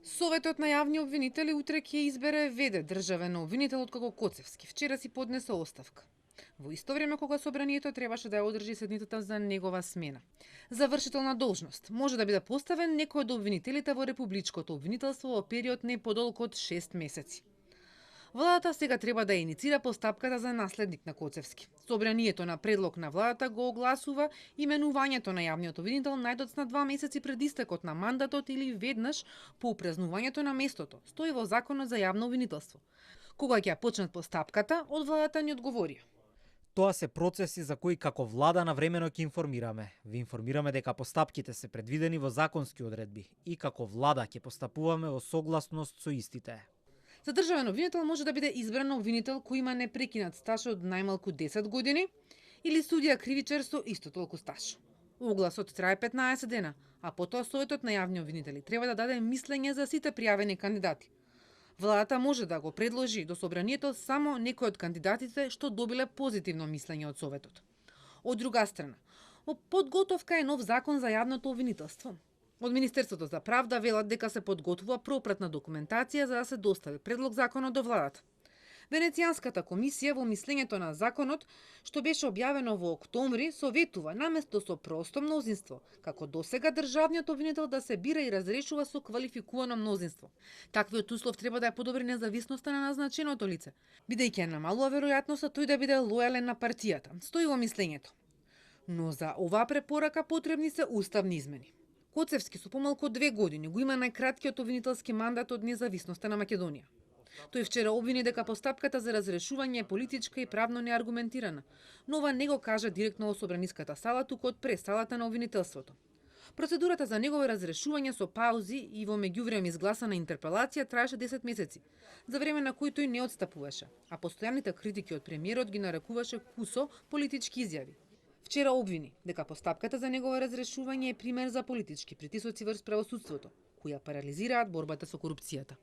Советот на јавни обвинители утре ќе избере веде државен обвинител откако Коцевски вчера си поднесе оставка. Во исто време кога собранието требаше да ја одржи седницата за негова смена. За вршител на должност може да биде поставен некој од обвинителите во републичкото обвинителство во период не подолг од 6 месеци. Владата сега треба да иницира постапката за наследник на Коцевски. Собранието на предлог на владата го огласува именувањето на јавниот обвинител најдоцна 2 месеци пред истекот на мандатот или веднаш по упразнувањето на местото, стои во Законот за јавно обвинителство. Кога ќе почнат постапката, од владата ни одговорија. Тоа се процеси за кои како влада навремено ќе информираме. Ви информираме дека постапките се предвидени во законски одредби и како влада ќе постапуваме во согласност со истите. За државен обвинител може да биде избран обвинител кој има непрекинат стаж од најмалку 10 години или судија кривичар со исто толку стаж. Огласот трае 15 дена, а потоа Советот на јавни обвинители треба да даде мислење за сите пријавени кандидати. Владата може да го предложи до собранието само некој од кандидатите што добиле позитивно мислење од Советот. Од друга страна, во подготовка е нов закон за јавното обвинителство. Од Министерството за правда велат дека се подготвува пропратна документација за да се достави предлог законот до владата. Венецијанската комисија во мислењето на законот, што беше објавено во октомври, советува наместо со просто мнозинство, како досега државниот обвинител да се бира и разрешува со квалификувано мнозинство. Таквиот услов треба да ја подобри независноста на назначеното лице, бидејќи намалува веројатноста тој да биде лојален на партијата, стои во мислењето. Но за оваа препорака потребни се уставни измени. Коцевски со помалку од 2 години го има најкраткиот обвинителски мандат од независноста на Македонија. Тој вчера обвини дека постапката за разрешување е политичка и правно неаргументирана, но ова не го кажа директно во собраниската сала, туку од пресалата на обвинителството. Процедурата за негово разрешување со паузи и во меѓувреме изгласана интерпелација траеше 10 месеци, за време на кој тој не одстапуваше, а постојаните критики од премиерот ги нарекуваше кусо политички изјави. Вчера обвини дека постапката за негово разрешување е пример за политички притисоци врз правосудството, која парализираат борбата со корупцијата.